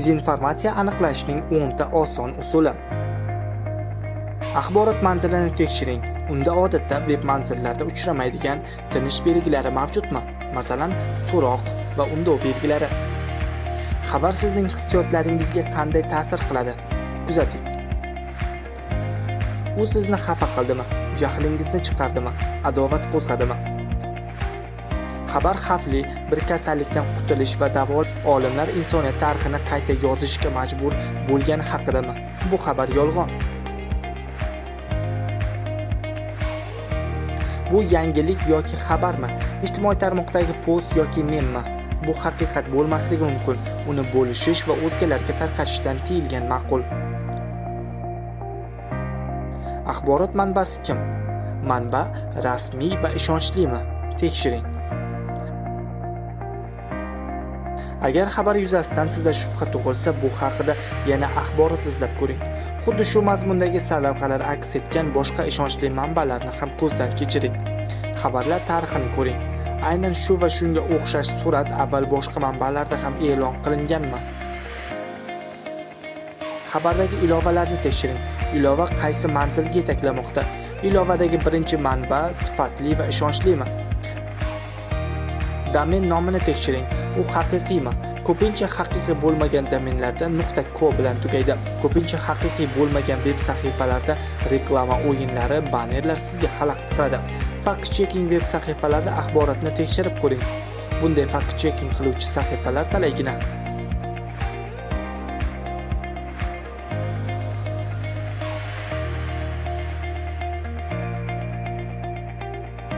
Dezinformatsiya aniqlashning 10 ta oson usuli. Axborot manzilini tekshiring. Unda odatda veb manzillarda uchramaydigan tinish belgilari mavjudmi? Masalan, so'roq va undov belgilari. Xabar sizning hissiyotlaringizga qanday ta'sir qiladi? Kuzating. U sizni xafa qildimi? Jahlingizni chiqardimi? Adovat qo'zg'adimi? Xabar xavfli bir kasallikdan qutulish va davo, olimlar insoniyat tarixini qayta yozishga majbur bo'lgani haqidami? Bu xabar yolg'on. Bu yangilik yoki xabarmi? Ijtimoiy tarmoqdagi post yoki memmi? Bu haqiqat bo'lmasligi mumkin. Uni bo'lishish va o'zgalarga tarqatishdan tiyilgan ma'qul. Axborot manbasi kim? Manba rasmiy va ishonchlimi? Tekshiring. Agar xabar yuzasidan sizda shubha tug'ilsa, bu haqida yana axborot izlab ko'ring. Xuddi shu mazmundagi sarlavhalar aks etgan boshqa ishonchli manbalarni ham ko'zdan kechiring. Xabarlar tarixini ko'ring. Aynan shu va shunga o'xshash surat avval boshqa manbalarda ham e'lon qilinganmi? Xabardagi ilovalarni tekshiring. Ilova qaysi manzilga yetaklamoqda? Ilovadagi birinchi manba sifatli va ishonchlimi? Domen nomini tekshiring. U haqiqiymi? Ko'pincha haqiqiy bo'lmagan domenlarda .co bilan tugaydi. Ko'pincha haqiqiy bo'lmagan veb sahifalarda reklama o'yinlari, bannerlar sizga xalaqit qiladi. Fact checking veb sahifalarda axborotni tekshirib ko'ring. Bunday fact checking qiluvchi sahifalar talaygina.